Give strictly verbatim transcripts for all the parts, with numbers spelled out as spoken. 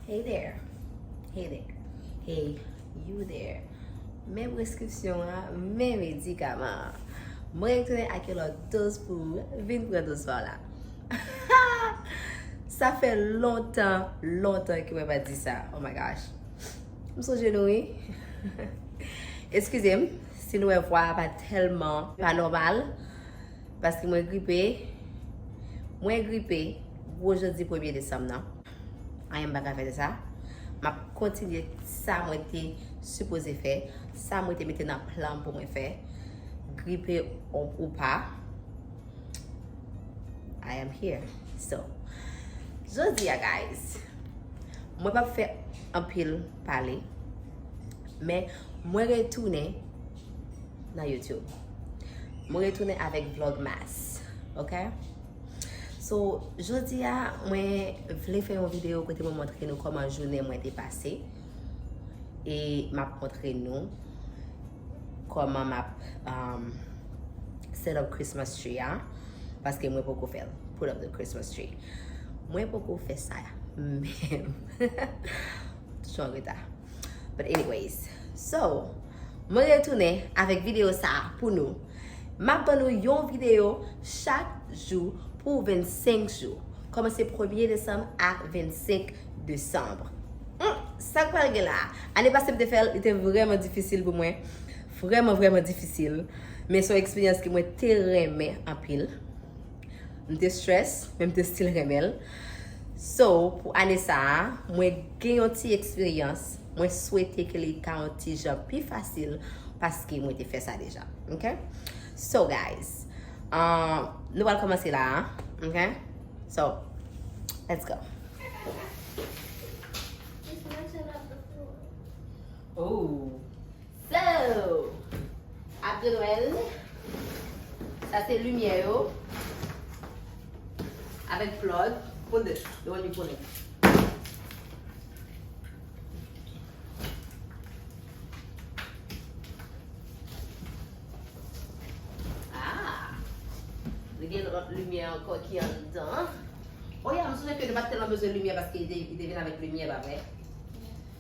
Hey there. Hey there. Hey, you there. Men preskripsyon an, men medikaman an. Mwen retounen ak yon lòt doz pou ou. Vin pran doz pa w la. Sa fè lontan, lontan ke mwen pa di sa. Oh my gosh. M sonje nou, wi. Eskize m si nou wè vwa a pa tèlman, pa nòmal. Paske mwen gripe. Mwen gripe gwo jodi premye desanm nan. Anyen m pa ka fè de sa. M ap kontinye sa mwen te sipoze fè, sa mwen te mete nan plan pou mwen fè. Gripe ou, ou pa, I am here. So, jodi a, guys, mwen p ap fè anpil pale, men mwen retounen nan YouTube. Mwen retounen avèk Vlogmas, ok? So, jodi a, mwen vle fè yon videyo kote mwen montre nou kòman jounen mwen te pase. E m ap montre nou kòman m ap, um, set up Christmas tree a. Paske mwen poko fè l. Put up the Christmas tree. Mwen poko fè sa menm. Toujou an reta. But anyways, so, mwen retounen avèk videyo sa a pou nou. M ap ban nou yon videyo chak jou pou vennsenk jou. Kòmanse premye desanm a vennsenk desanm. Hmm, sa k pral gen la a? Ane pase m te fè l, li te vrèman difisil pou mwen. Vrèman, vrèman difisil. Men se yon eksperyans ke mwen te renmen anpil. M te stress, men m te still renmen l. So, pou ane sa a, mwen gen yon ti eksperyans. Mwen swete ke li ka yon ti jan pi fasil paske mwen te fè sa deja. Ok? So, guys, uh, nou pral kòmanse la a. Ok? So, let's go. Oh. So, Abdo Nwèl, sa se limyè yo avèk plug. Put this, the one you put in. Ah, li gen lòt limyè ankò ki anndan. Oh yeah, m sonje ke nou pa t tèlman bezwen limyè paske li te, li te vin avèk limyè, pa vre?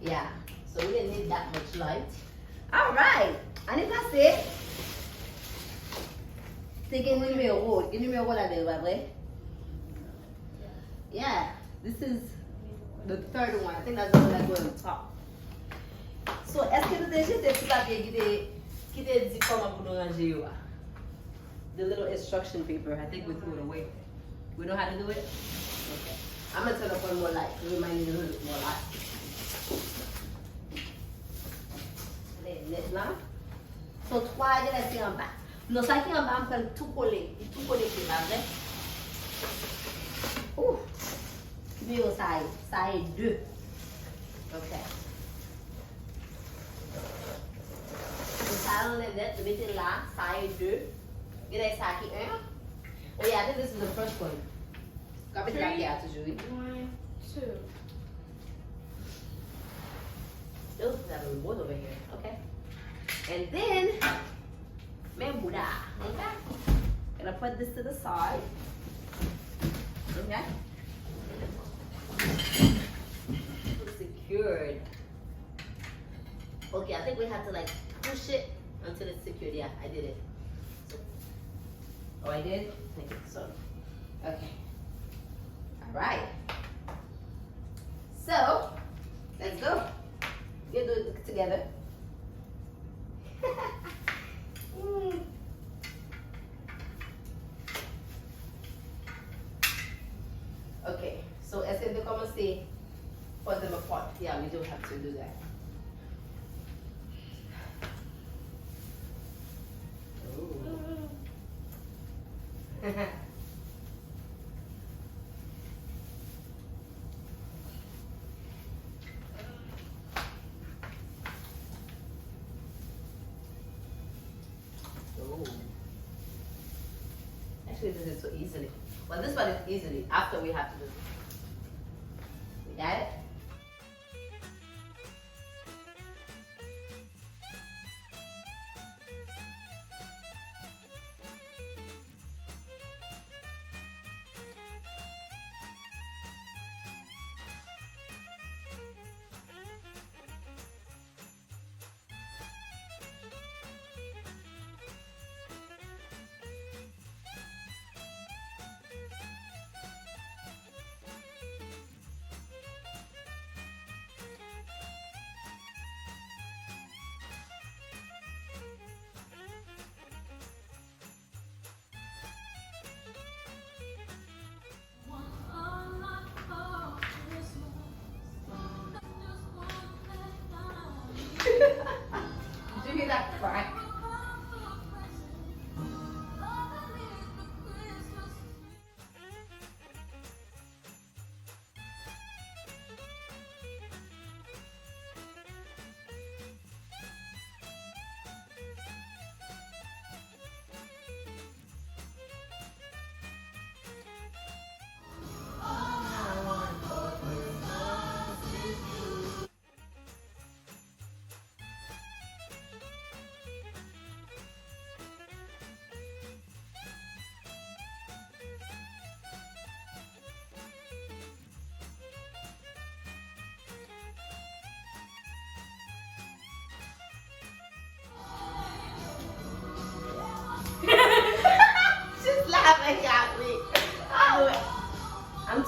Yeah. So we didn't need that much light. Alright. Ane pase, te gen nimewo. Gen nimewo ladan yo, pa vre? Yeah. This is the third one. I think that's the one that go on top. So, èske nou te jete ti papye ki te, ki te di kòman pou nou ranje yo a? The little instruction paper, I think we threw it away. We know how to do it? Okay. I'm gonna turn up one more light to remind you a little bit more light. Lè nèt la. So, twa a genlè se anba. Non, sa ki anba, m fè l tou kole. Li tou konekte, pa vre? Ouh! Ki nimewo sa ye? Sa ye de. Ok. So, sa anlè nèt, nou mete l la, sa ye de. Genlè sa ki en. Oh yeah, I think this is the first one. Ka mete lakè a toujou, wi. One, two. Ooh, we have a remote over here. Okay. And then, men bouda, okay? Gonna put this to the side. Okay? Secured. Okay, I think we have to, like, push it until it's secured. Yeah, I did it. So, oh, I did? Okay, so, okay. All right. So, let's go. We'll do it together. Mm. Ok, so èske n te kòmanse put them apart? Yeah, we do have to do that. Ooh. Ooh. Actually, this is so easily. Well, this one is easily. After we have to do this. We got it?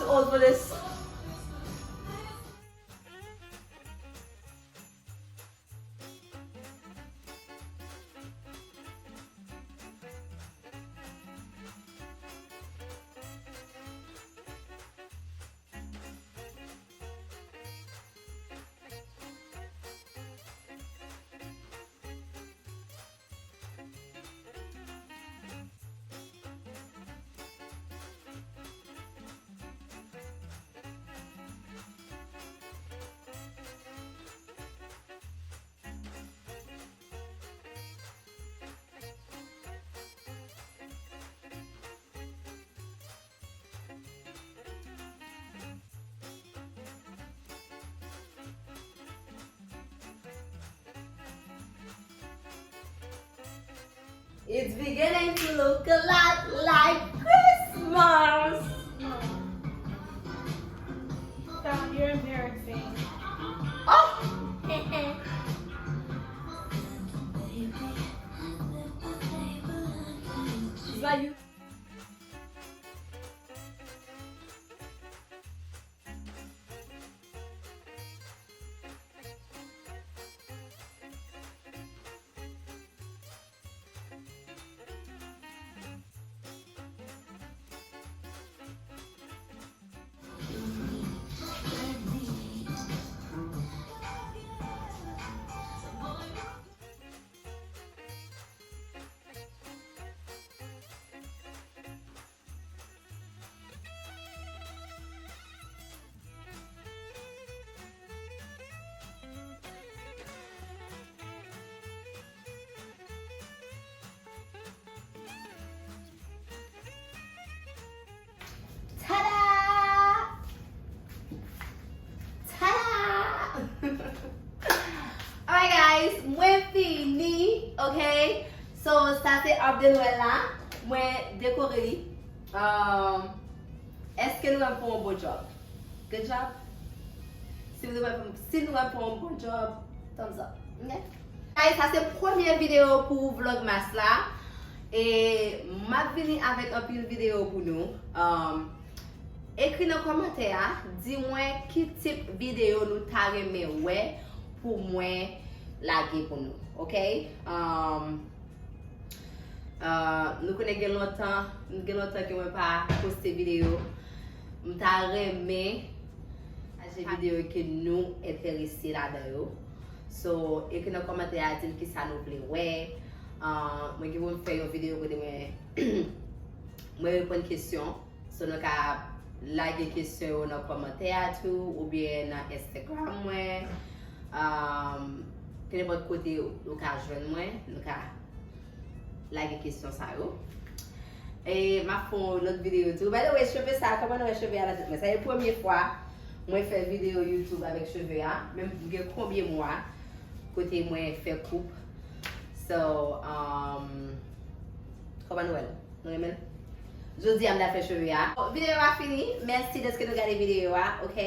Hold for this. It's beginning to look a lot like Christmas. Stop, you're embarrassing. Oh! It's like you. Tada! Tada! Alright guys, mwen fini, ok? So, sa se arbre de Noël la. Mwen dekore li. Um, èske nou wè m fè yon bon job? Good job? Si nou wè, si nou wè m fè yon bon job, thumbs up. Ok? Guys, sa se premye videyo pou Vlogmas la. E m ap vini avèk anpil videyo pou nou. Um, ekri nan kòmantè a, di mwen ki tip videyo nou ta renmen wè pou mwen lage pou nou. Ok? Um, Ah, nou konnen gen lontan, gen lontan ke mwen pa poste videyo. M ta renmen pataje videyo ke nou enterese ladan yo. So, ekri nan kòmantè a, di m kisa nou vle wè. Ah, mwen gen pou m fè yon videyo kote mwen, mwen reponn kesyon. So, nou ka lage kesyon yo nan kòmantè a tou, oubyen nan Instagram mwen. Um, kenenpòt kote ou ka jwenn mwen, nou ka lage kesyon sa yo. E m ap fè yon lòt videyo tou. By the way, cheve sa, kòman nou wè cheve a nan tèt mwen? Sa se premye fwa mwen fè videyo YouTube avèk cheve a. Men m gen konbyen mwa kote mwen fè koup. So, um, kòman nou wè l? Nou renmen l? Jodi a, m ta fè cheve a. Bon, videyo a fini. Mèsi dèske nou gade videyo a, ok?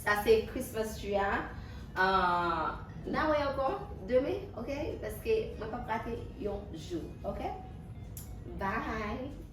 Sa se Christmas tree a. Ah, n a wè ankò demen, ok? Paske mwen p ap rate yon jou, ok? Bye!